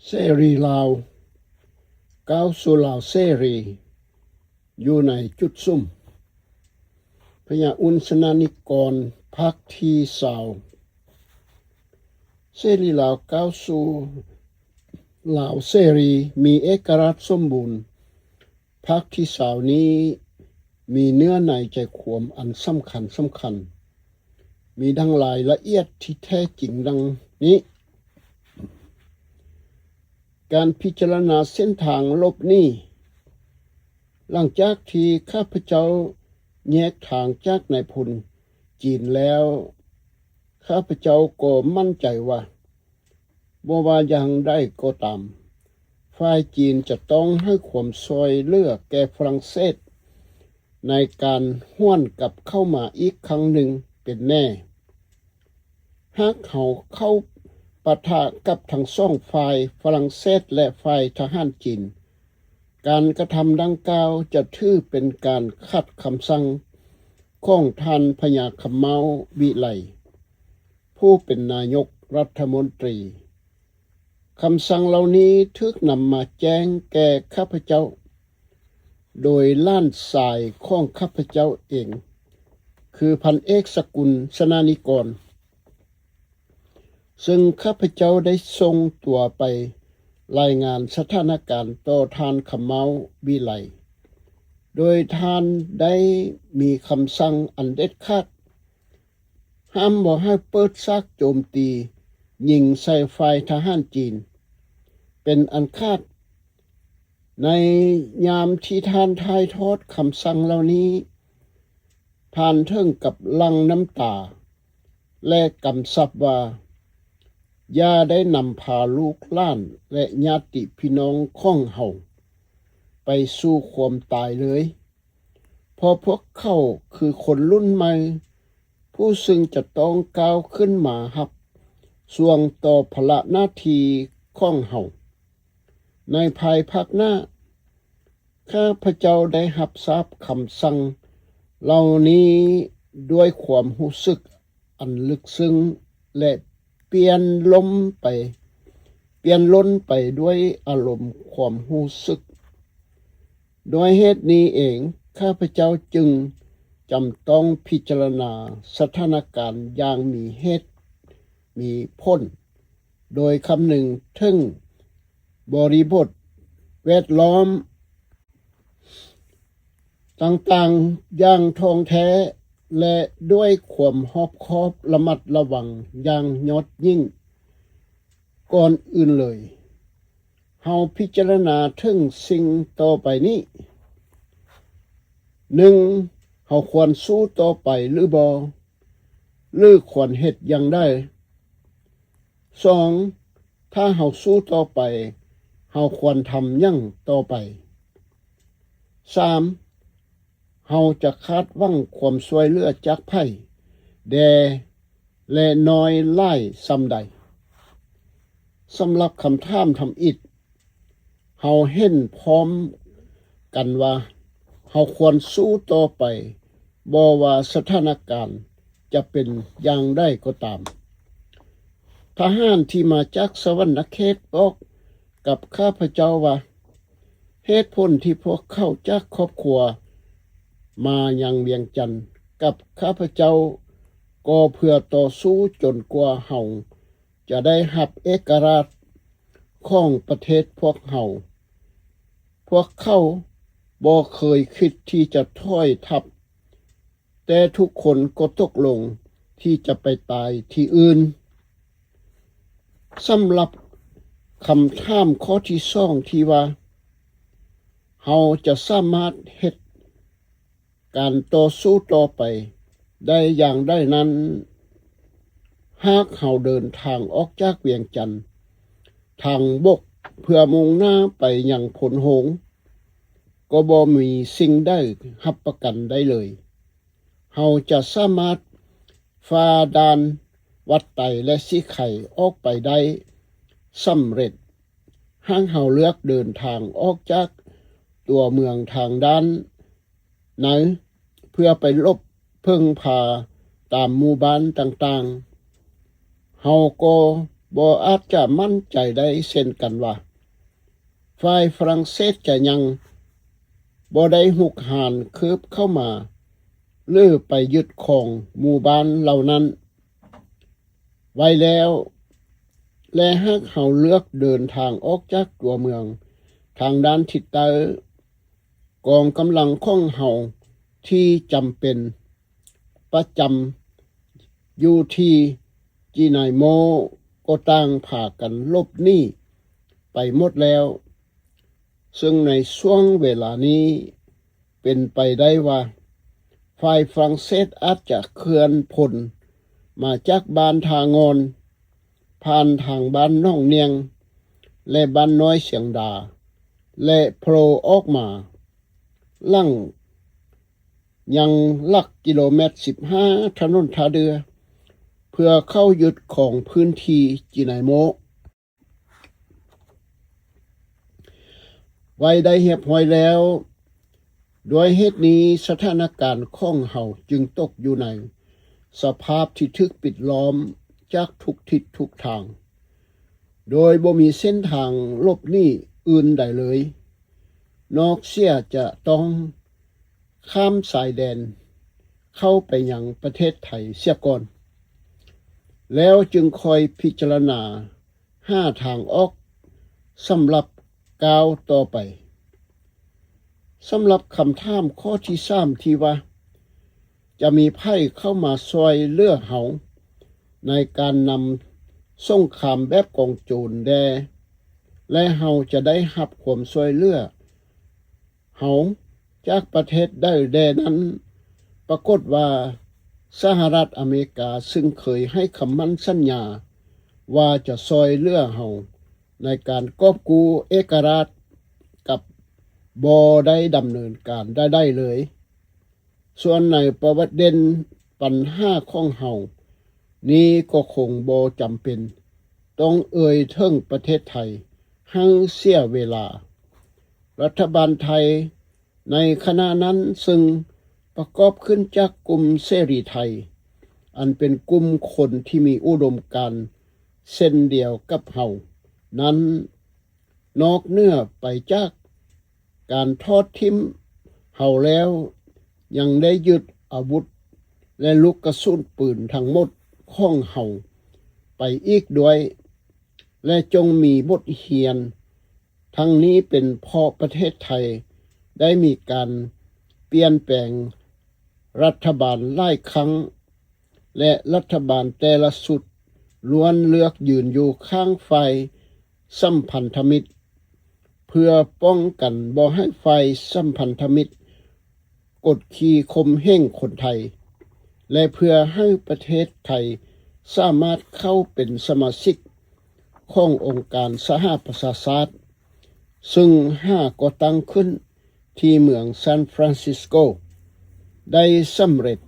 ເສລີລາວ ກ້າວສູ່ລາວເສລີ ຢູ່ໃນຈຸດສຸມ. ພະຍາອຸ່ນ ຊະນະນິກອນ ພາກທີຊາວ. ເສລີລາວ ກ້າວສູ່ລາວເສລີ ມີເອກະລາດສົມບູນ ພາກທີຊາວນີ້ ມີເນື້ອໃນໃຈຄວາມອັນສຳຄັນ, ສຳຄັນ, ມີດັ່ງລາຍລະອຽດທີ່ແທ້ຈິງດັ່ງນີ້. ການພິຈາລະນາເສັ້ນທາງຫຼົບໜີ. ຫຼັງຈາກທີ່ຂ້າພະເຈົ້າແຍກທາງຈາກນາຍພົນຈີນແລ້ວ, ຂ້າພະເຈົ້າກໍໝັ້ນໃຈວ່າ ບໍ່ວ່າຢ່າງໃດກໍຕາມ, ຝ່າຍຈີນຈະຕ້ອງໃຫ້ຄວາມຊ່ວຍເຫຼືອແກ່ຝຣັ່ງເສດ ໃນການຫວນກັບເຂົ້າມາອີກຄັ້ງໜຶ່ງເປັນແນ່. ຫາກເຮົາເຂົ້າປະທະກັບທັງສອງຝ່າຍ, ຝຣັ່ງເສດ ແລະ ຝ່າຍທະຫານຈີນ, ການກະທຳດັ່ງກ່າວຈະຖືເປັນການຂັດຄຳສັ່ງຂອງທ່ານພະຍາຄຳເມົ້າ ວິໄລ ຜູ້ເປັນນາຍົກລັດຖະມົນຕີ. ຄຳສັ່ງເຫຼົ່ານີ້ຖືກນຳມາແຈ້ງແກ່ຂ້າພະເຈົ້າ ໂດຍຫຼານຊາຍຂອງຂ້າພະເຈົ້າເອງ, ຄືພັນເອກ ສະກຸນ ຊະນະນິກອນ, ເຊິ່ງຂ້າພະເຈົ້າໄດ້ສົ່ງຕົວໄປລາຍງານສະຖານະການຕໍ່ທ່ານຄຳເມົ້າ ວິໄລ, ໂດຍທ່ານໄດ້ມີຄຳສັ່ງອັນເດັດຂາດ ຫ້າມບໍ່ໃຫ້ເປີດສາກໂຈມຕີຍິງໃສ່ຝ່າຍທະຫານຈີນເປັນອັນຂາດ. ໃນຍາມທີ່ທ່ານຖ່າຍທອດຄຳສັ່ງເຫຼົ່ານີ້, ທ່ານເຖິງກັບຫຼັ່ງນ້ຳຕາ ແລະ ກຳຊັບວ່າ, ຢ່າໄດ້ນຳພາລູກຫຼານ ແລະ ຍາດຕິພີ່ນ້ອງຂອງເຮົາໄປສູ່ຄວາມຕາຍເລີຍ. ເພາະພວກເຂົາຄືຄົນລຸ້ນໃໝ່ ຜູ້ຊຶ່ງຈະຕ້ອງກ້າວຂຶ້ນມາຮັບຊ່ວງຕໍ່ພາລະໜ້າທີ່ຂອງເຮົາໃນພາຍພາກໜ້າ. ຂ້າພະເຈົ້າໄດ້ຮັບຊາບຄຳສັ່ງເຫຼົ່ານີ້ດ້ວຍຄວາມຮູ້ສຶກ ອັນເລິກເຊິ່ງ ແລະ ປ່ຽນລົມໄປ, ປ່ຽນລົ້ນໄປດ້ວຍອາລົມຄວາມຮູ້ສຶກ. ດ້ວຍເຫດນີ້ເອງ, ຂ້າພະເຈົ້າຈຶ່ງຈຳຕ້ອງພິຈາລະນາສະຖານະການຢ່າງມີເຫດມີຜົນ, ໂດຍຄຳນຶງເຖິງບໍລິບົດແວດລ້ອມ ຕ່າງໆຢ່າງທ່ອງແທ້ ແລະ ດ້ວຍຄວາມຮອບຄອບລະມັດລະວັງຢ່າງຍອດຍິ່ງ. ກ່ອນອື່ນເລີຍ, ເຮົາພິຈາລະນາເຖິງສິ່ງຕໍ່ໄປນີ້. ໜຶ່ງ, ເຮົາຄວນສູ້ຕໍ່ໄປຫຼືບໍ່? ຫຼືຄວນເຮັດຢ່າງໃດ? ສອງ, ຖ້າເຮົາສູ້ຕໍ່ໄປ, ເຮົາຄວນທຳຫຍັງຕໍ່ໄປ? ສາມ, ເຮົາຈະຄາດຫວັງຄວາມຊ່ວຍເຫຼືອຈາກໃຜແດ່ ແລະ ໜ້ອຍຫຼາຍສ່ຳໃດ? ສຳລັບຄຳຖາມທຳອິດ, ເຮົາເຫັນພ້ອມກັນວ່າເຮົາຄວນສູ້ຕໍ່ໄປ, ບໍ່ວ່າສະຖານະການຈະເປັນຢ່າງໃດກໍຕາມ. ທະຫານທີ່ມາຈາກສະຫວັນນະເຂດບອກກັບຂ້າພະເຈົ້າວ່າ, ເຫດຜົນທີ່ພວກເຂົາຈາກຄອບຄົວມາຍັງວຽງຈັນກັບຂ້າພະເຈົ້າ ກໍເພື່ອຕໍ່ສູ້ຈົນກວ່າເຮົາ ຈະໄດ້ຮັບເອກະລາດຂອງປະເທດພວກເຮົາ. ພວກເຂົາບໍ່ເຄີຍຄິດທີ່ຈະຖອຍທັບ, ແຕ່ທຸກຄົນກໍຕົກລົງທີ່ຈະໄປຕາຍທີ່ອື່ນ. ສຳລັບຄຳຖາມຂໍ້ທີສອງທີ່ວ່າ, ເຮົາຈະສາມາດເຮັດ ການຕໍ່ສູ້ຕໍ່ໄປໄດ້ຢ່າງໃດນັ້ນ, ຫາກເຮົາເດີນທາງອອກຈາກວຽງຈັນທາງບົກເພື່ອມຸ່ງໜ້າໄປຍັງໂພນໂຮງ, ກໍບໍ່ມີສິ່ງໃດຮັບປະກັນໄດ້ເລີຍ. ເຮົາຈະສາມາດຝ່າດ່ານວັດໄຕ ແລະ ສີໄຄອອກໄປໄດ້ສຳເລັດ. ຫາກເຮົາເລືອກເດີນທາງອອກຈາກຕົວເມືອງທາງດ້ານໃນ ເພື່ອໄປຫຼົບເພິ່ງພາຕາມໝູ່ບ້ານຕ່າງໆ, ເຮົາກໍ ບໍ່ອາດຈະໝັ້ນໃຈໄດ້ເຊັ່ນກັນວ່າ ຝ່າຍຝຣັ່ງເສດຈະຍັງບໍ່ໄດ້ຮຸກຮານຄືບເຂົ້າມາ ຫຼື ໄປຍຶດຄອງໝູ່ບ້ານເຫຼົ່ານັ້ນໄວ້ແລ້ວ ແລະ ຫາກເຮົາເລືອກເດີນທາງອອກຈາກຕົວເມືອງທາງດ້ານທິດໃຕ້ ກອງກຳລັງຂອງເຮົາທີ່ຈຳເປັນປະຈຳຢູ່ທີ່ຈີໄນໂມກໍຕ່າງພາກັນຫຼົບໜີໄປໝົດແລ້ວ ເຊິ່ງໃນຊ່ວງເວລານີ້ເປັນໄປໄດ້ວ່າ ຝ່າຍຝຣັ່ງເສດອາດຈະເຄື່ອນພົນມາຈາກບ້ານທ່າງ່ອນ ຜ່ານທາງບ້ານໜອງໜ່ຽງ ແລະ ບ້ານນ້ອຍຊຽງດາ ແລະ ໂພລອອກມາ ຫຼັງຍັງຫຼັກກິໂລແມັດສິບຫ້າ ຖະໜົນທ່າເດື່ອ ເພື່ອເຂົ້າຍຶດຄອງພື້ນທີ່ຈີໄນໂມ ໄວ້ໄດ້ຮຽບຮ້ອຍແລ້ວ. ດ້ວຍເຫດນີ້ ສະຖານະການຂອງເຮົາຈຶ່ງຕົກຢູ່ໃນສະພາບທີ່ຖືກປິດລ້ອມຈາກທຸກທິດທຸກທາງ ໂດຍບໍ່ມີເສັ້ນທາງຫຼົບໜີອື່ນໃດເລີຍ ນອກເສຍຈະຕ້ອງຂ້າມຊາຍແດນເຂົ້າໄປຍັງປະເທດໄທເສຍກ່ອນ ແລ້ວຈຶ່ງຄ່ອຍພິຈາລະນາ ຫາທາງອອກສຳລັບກ້າວຕໍ່ໄປ. ສຳລັບຄຳຖາມຂໍ້ທີສາມ ທີ່ວ່າ ຈະມີໃຜເຂົ້າມາຊ່ວຍເຫຼືອເຮົາໃນການນຳສົງຄາມແບບກອງໂຈນແດ່ ແລະ ເຮົາຈະໄດ້ຮັບຄວາມຊ່ວຍເຫຼືອ ເຮົາຈາກປະເທດໃດແດ່ນັ້ນ, ປາກົດວ່າສະຫະລັດອາເມລິກາ ຊຶ່ງເຄີຍໃຫ້ຄຳໝັ້ນສັນຍາວ່າຈະຊ່ອຍເຫຼືອເຮົາໃນການກອບກູ້ເອກະລາດ ກັບບໍ່ໄດ້ດຳເນີນການໃດໆເລີຍ. ສ່ວນໃນປະວັດເດັ່ນປັນຫາຂອງເຮົານີ້ ກໍຄົງບໍ່ຈຳເປັນຕ້ອງເອີ່ຍເຖິງປະເທດໄທໃຫ້ເສຍເວລາ. ລັດຖະບານໄທໃນຂະນະນັ້ນ ຊຶ່ງປະກອບຂຶ້ນຈາກກຸ່ມເສລີໄທ ອັນເປັນກຸ່ມຄົນທີ່ມີອຸດົມການເຊັ່ນດຽວກັບເຮົານັ້ນ, ນອກເໜືອໄປຈາກການຖອດຖິ້ມເຮົາແລ້ວ ຍັງໄດ້ຍຶດອາວຸດ ແລະ ລູກກະສຸນປືນທັງໝົດຂອງເຮົາໄປອີກດ້ວຍ ແລະ ຈົ່ງມີບົດຮຽນ. ທັງນີ້ເປັນເພາະປະເທດໄທໄດ້ມີການປ່ຽນແປງລັດຖະບານຫຼາຍຄັ້ງ ແລະ ລັດຖະບານແຕ່ລະຊຸດລ້ວນເລືອກຢືນຢູ່ຂ້າງຝ່າຍສຳພັນທະມິດ ເພື່ອປ້ອງກັນບໍ່ໃຫ້ຝ່າຍສຳພັນທະມິດກົດຂີ່ຂົ່ມເຫງຄົນໄທ ແລະ ເພື່ອໃຫ້ປະເທດໄທສາມາດເຂົ້າເປັນສະມາຊິກຂອງອົງການສະຫະປະຊາຊາດ ຊຶ່ງຫາກໍ່ຕັ້ງຂຶ້ນທີ່ເມືອງຊານຟຣານຊິສໂກໄດ້ສຳເລັດ.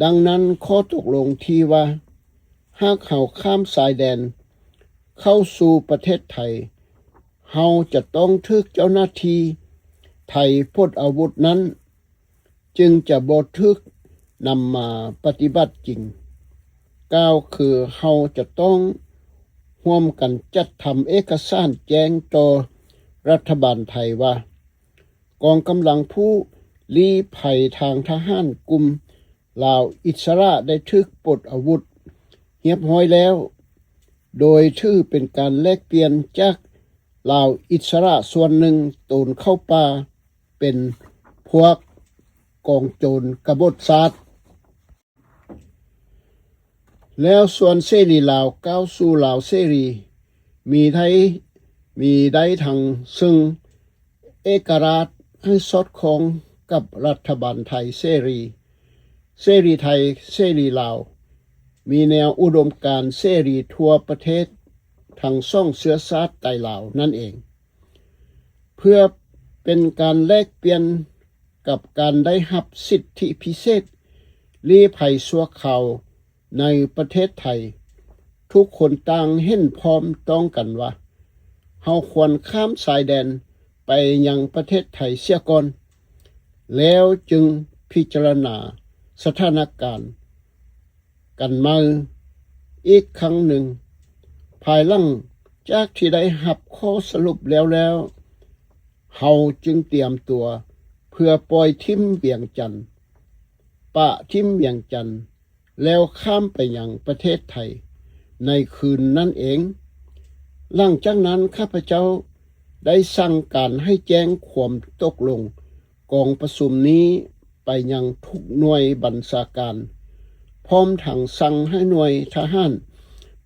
ດັ່ງນັ້ນ ຂໍ້ຕົກລົງທີ່ວ່າ ຫາກເຮົາຂ້າມຊາຍແດນເຂົ້າສູ່ປະເທດໄທ, ເຮົາຈະຕ້ອງຖືກເຈົ້າໜ້າທີ່ໄທປົດອາວຸດນັ້ນ ຈຶ່ງຈະບໍ່ຖືກນຳມາປະຕິບັດຈິງ. ກ່າວຄືເຮົາຈະຕ້ອງຮ່ວມກັນຈັດທຳເອກະສານແຈ້ງຕໍ່ລັດຖະບານໄທວ່າ ກອງກຳລັງຜູ້ລີ້ໄພທາງທະຫານກຸ່ມລາວອິດສະຫຼະໄດ້ຖືກປົດອາວຸດຮຽບຮ້ອຍແລ້ວ, ໂດຍຖືເປັນການແລກປ່ຽນຈາກລາວອິດສະຫຼະສ່ວນໜຶ່ງໂຕນເຂົ້າປ່າ ເປັນພວກກອງໂຈນກະບົດຊາດ. ແລ້ວສ່ວນເສລີລາວ ກ້າວສູ່ລາວເສລີ ມີໄດ້ ມີໄດ້ທັງເຊິ່ງເອກະລາດໃຫ້ສອດຄ່ອງກັບລັດຖະບານໄທເສລີ. ເສລີໄທ ເສລີລາວ ມີແນວອຸດົມການເສລີທົ່ວປະເທດ ທັງສອງເຊື້ອຊາດໄຕລາວນັ້ນເອງ. ເພື່ອເປັນການແລກປ່ຽນກັບການໄດ້ຮັບສິດທິພິເສດລີ້ໄພຊົ່ວຄາວໃນປະເທດໄທ, ທຸກຄົນຕ່າງເຫັນພ້ອມຕ້ອງກັນວ່າ ເຮົາຄວນຂ້າມຊາຍແດນໄປຍັງປະເທດໄທເສຍກ່ອນ, ແລ້ວຈຶ່ງພິຈາລະນາສະຖານະການ ກັນໃໝ່ອີກຄັ້ງໜຶ່ງ. ພາຍຫຼັງຈາກທີ່ໄດ້ຮັບຂໍ້ສະຫຼຸບແລ້ວໆ, ເຮົາຈຶ່ງຕຽມຕົວເພື່ອປ່ອຍຖິ້ມວຽງຈັນ, ປະຖິ້ມວຽງຈັນ, ແລ້ວຂ້າມໄປຍັງປະເທດໄທໃນຄືນນັ້ນເອງ. ຫຼັງຈາກນັ້ນ ຂ້າພະເຈົ້າໄດ້ສັ່ງການໃຫ້ແຈ້ງຄວາມຕົກລົງກອງປະຊຸມນີ້ໄປຍັງທຸກໜ່ວຍບັນຊາການ, ພ້ອມທັງສັ່ງໃຫ້ໜ່ວຍທະຫານ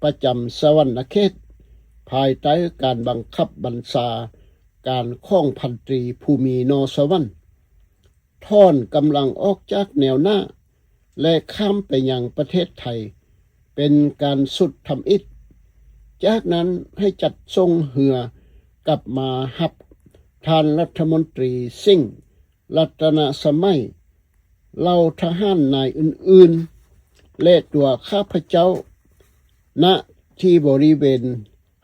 ປະຈຳສະຫວັນນະເຂດ ພາຍໃຕ້ການບັງຄັບບັນຊາການຂອງພັນຕີ ພູມີ ນໍສະຫວັນ ຖອນກຳລັງອອກຈາກແນວໜ້າ ແລະ ຂ້າມໄປຍັງປະເທດໄທ ເປັນການສຸດທຳອິດ. ຈາກນັ້ນໃຫ້ຈັດສົ່ງເຮືອກັບມາຮັບທ່ານລັດຖະມົນຕີ ສິງ ລັດຕະນະສະໄໝ, ເຫຼົ່າທະຫານນາຍອື່ນໆ ແລະ ຕົວຂ້າພະເຈົ້າ ນະທີ່ບໍລິເວນ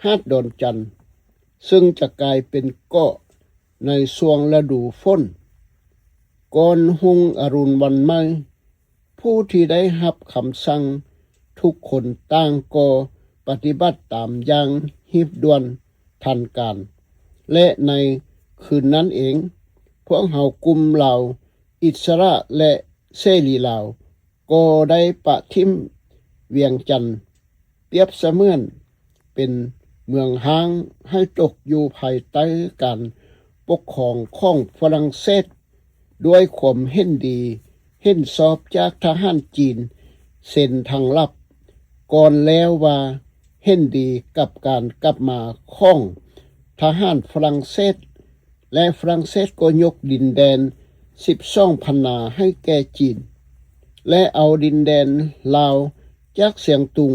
ຫາດດອນຈັນ, ເຊິ່ງຈະກາຍເປັນເກາະໃນຊ່ວງລະດູຝົນ. ກ່ອນຮຸ່ງອະລຸນວັນໃໝ່, ຜູ້ທີ່ໄດ້ຮັບຄຳສັ່ງທຸກຄົນຕ່າງກໍປະຕິບັດຕາມຢ່າງຮີບດ່ວນທັນການ, ແລະ ໃນຄືນນັ້ນເອງ, ພວກເຮົາກຸ່ມລາວອິດສະຫຼະ ແລະ ເສລີລາວ ກໍໄດ້ປະຖິ້ມວຽງຈັນ ປຽບສະເໝືອນເປັນເມືອງຮ້າງ ໃຫ້ຕົກຢູ່ພາຍໃຕ້ການປົກຄອງຂອງຝຣັ່ງເສດ ດ້ວຍຄວາມເຫັນດີເຫັນຊອບຈາກທະຫານຈີນເຊັນທາງລັບກ່ອນແລ້ວວ່າ ເຫັນດີກັບການກັບມາຂອງທະຫານຝຣັ່ງເສດ ແລະ ຝຣັ່ງເສດກໍຍົກດິນແດນສິບສອງພັນນາໃຫ້ແກ່ຈີນ ແລະ ເອົາດິນແດນລາວຈາກຊຽງຕຸງ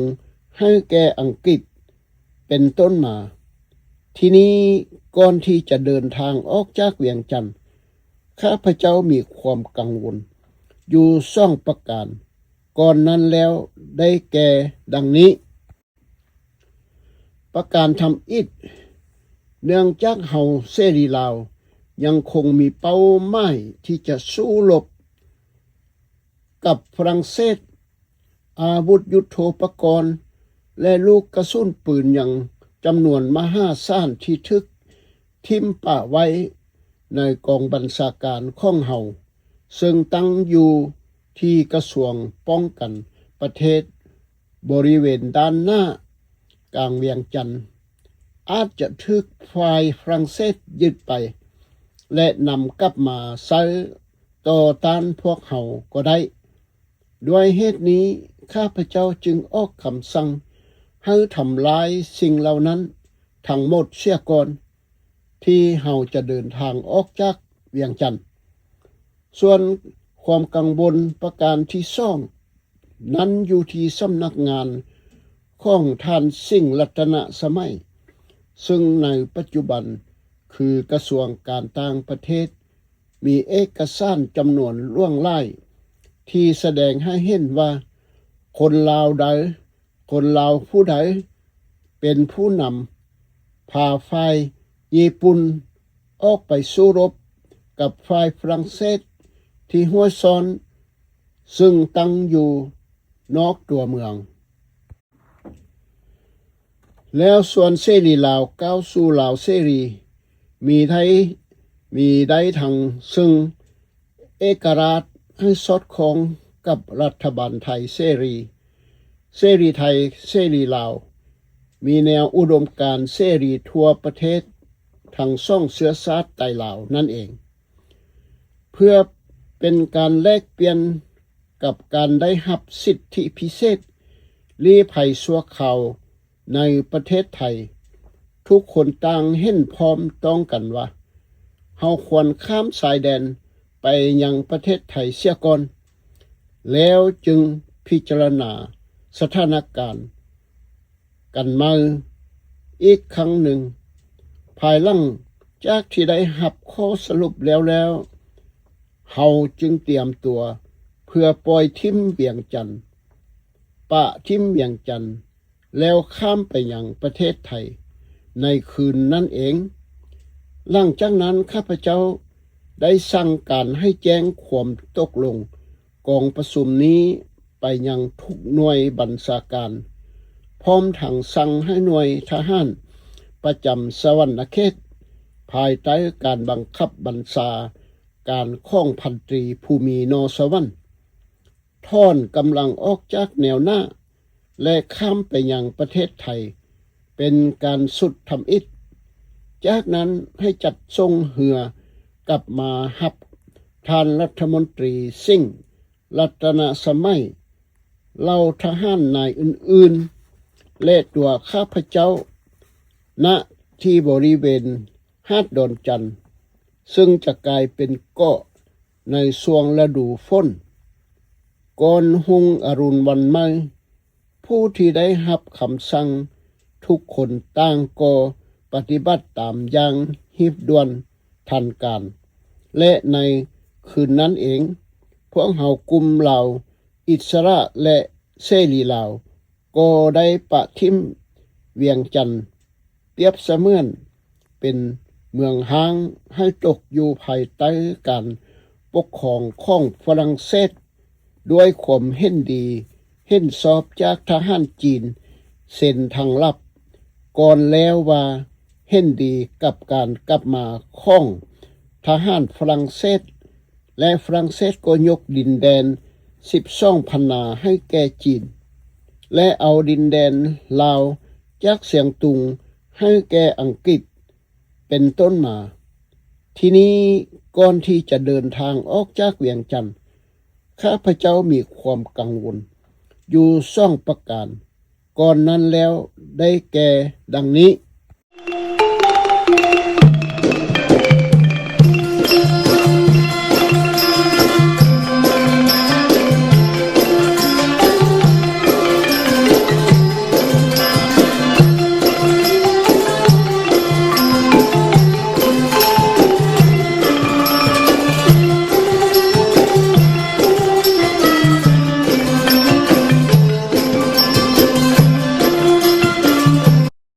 ໃຫ້ແກ່ອັງກິດ ເປັນຕົ້ນມາ. ທີນີ້ ກ່ອນທີ່ຈະເດີນທາງອອກຈາກວຽງຈັນ, ຂ້າພະເຈົ້າມີຄວາມກັງວົນຢູ່ສອງປະການ ກ່ອນນັ້ນແລ້ວ ໄດ້ແກ່ດັ່ງນີ້. ປະການທຳອິດ, ເນື່ອງຈາກເຮົາເສລີລາວຍັງຄົງມີເປົ້າໝາຍທີ່ຈະສູ້ລົບກັບຝຣັ່ງເສດ, ອາວຸດຍຸດໂທປະກອນ ແລະ ລູກກະສຸນປືນຍັງຈຳນວນມະຫາສານທີ່ຖືກຖິ້ມປະໄວ້ໃນກອງບັນຊາການຂອງເຮົາ, ເຊິ່ງຕັ້ງຢູ່ທີ່ກະຊວງປ້ອງກັນປະເທດ ບໍລິເວນດ້ານໜ້າກາງວຽງຈັນ ອາດຈະຖືກຝ່າຍຝຣັ່ງເສດຍຶດໄປ ແລະ ນຳກັບມາໃຊ້ຕໍ່ຕ້ານພວກເຮົາກໍໄດ້. ດ້ວຍເຫດນີ້ ຂ້າພະເຈົ້າຈຶ່ງອອກຄຳສັ່ງໃຫ້ທຳລາຍສິ່ງເຫຼົ່ານັ້ນທັງໝົດເສຍກ່ອນ ທີ່ເຮົາຈະເດີນທາງອອກຈາກວຽງຈັນ. ສ່ວນຄວາມກັງວົນປະການທີສອງນັ້ນ ຢູ່ທີ່ສຳນັກງານຂອງທ່ານ ສິງ ລັດຕະນະສະໄໝ, ເຊິ່ງໃນປັດຈຸບັນຄືກະຊວງການຕ່າງປະເທດ, ມີເອກະສານຈຳນວນຫຼວງຫຼາຍທີ່ສະແດງໃຫ້ເຫັນວ່າ ຄົນລາວໃດ ຄົນລາວຜູ້ໃດເປັນຜູ້ນຳພາຝ່າຍຍີ່ປຸ່ນອອກໄປສູ້ລົບກັບຝ່າຍຝຣັ່ງເສດທີ່ຫ້ວຍຊອນ ເຊິ່ງຕັ້ງຢູ່ນອກຕົວເມືອງ. ແລ້ວຊວນເສລີລາວກ້າວສູ່ລາວເສລີ ມີໄດ້ ມີໄດ້ທັງເຊິ່ງເອກະລາດໃຫ້ສອດຄ່ອງກັບລັດຖະບານໄທເສລີ, ເສລີໄທ ເສລີລາວ ມີແນວອຸດົມການເສລີທົ່ວປະເທດທັງສອງເຊື້ອຊາດໄຕລາວນັ້ນເອງ. ເພື່ອເປັນການແລກປ່ຽນກັບການໄດ້ຮັບສິດທິພິເສດລີ້ໄພຊົ່ວຄາວໃນປະເທດໄທ, ທຸກຄົນຕ່າງເຫັນພ້ອມຕ້ອງກັນວ່າ ເຮົາຄວນຂ້າມຊາຍແດນໄປຍັງປະເທດໄທເສຍກ່ອນ, ແລ້ວຈຶ່ງພິຈາລະນາສະຖານະການ ກັນໃໝ່ອີກຄັ້ງໜຶ່ງ. ພາຍຫຼັງຈາກທີ່ໄດ້ຮັບຂໍ້ສະຫຼຸບແລ້ວໆ, ເຮົາຈຶ່ງຕຽມຕົວເພື່ອປ່ອຍຖິ້ມວຽງຈັນ, ປະຖິ້ມວຽງຈັນ, ແລ້ວຂ້າມໄປຍັງປະເທດໄທໃນຄືນນັ້ນເອງ. ຫຼັງຈາກນັ້ນ ຂ້າພະເຈົ້າໄດ້ສັ່ງການໃຫ້ແຈ້ງຄວາມຕົກລົງ ກອງປະຊຸມນີ້ໄປຍັງທຸກໜ່ວຍບັນຊາການ, ພ້ອມທັງສັ່ງໃຫ້ໜ່ວຍທະຫານປະຈຳສະຫວັນນະເຂດ ພາຍໃຕ້ການບັງຄັບບັນຊາການຂອງພັນຕີ ພູມີ ນໍສະຫວັນ ຖອນກຳລັງອອກຈາກແນວໜ້າ ແລະ ຂ້າມໄປຍັງປະເທດໄທ ເປັນການສຸດທຳອິດ. ຈາກນັ້ນໃຫ້ຈັດສົ່ງເຮືອກັບມາຮັບທ່ານລັດຖະມົນຕີ ສິງ ລັດຕະນະສະໄໝ, ເຫຼົ່າທະຫານນາຍອື່ນໆ ແລະ ຕົວຂ້າພະເຈົ້າ ນະທີ່ບໍລິເວນຫາດດອນຈັນ, ເຊິ່ງຈະກາຍເປັນເກາະໃນຊ່ວງລະດູຝົນ. ກ່ອນຮຸ່ງອະລຸນວັນໃໝ່, ຜູ້ທີ່ໄດ້ຮັບຄຳສັ່ງທຸກຄົນຕ່າງກໍປະຕິບັດຕາມຢ່າງຮີບດ່ວນທັນການ ແລະ ໃນຄືນນັ້ນເອງ, ພວກເຮົາກຸ່ມລາວອິດສະຫຼະ ແລະ ເສລີລາວ ກໍໄດ້ປະຖິ້ມວຽງຈັນ ປຽບສະເໝືອນເປັນເມືອງຮ້າງ ໃຫ້ຕົກຢູ່ພາຍໃຕ້ການປົກຄອງຂອງຝຣັ່ງເສດ ດ້ວຍຄວາມເຫັນດີເຫັນຊອບຈາກທະຫານຈີນເຊັນທາງລັບກ່ອນແລ້ວວ່າ ເຫັນດີກັບການກັບມາຂອງທະຫານຝຣັ່ງເສດ ແລະ ຝຣັ່ງເສດກໍຍົກດິນແດນສິບສອງພັນນາໃຫ້ແກ່ຈີນ ແລະ ເອົາດິນແດນລາວຈາກຊຽງຕຸງໃຫ້ແກ່ອັງກິດເປັນຕົ້ນມາ. ທີນີ້ ກ່ອນທີ່ຈະເດີນທາງອອກຈາກວຽງຈັນ, ຂ້າພະເຈົ້າມີຄວາມກັງວົນຢູ່ສອງປະການ ກ່ອນນັ້ນແລ້ວ ໄດ້ແກ່ດັ່ງນີ້: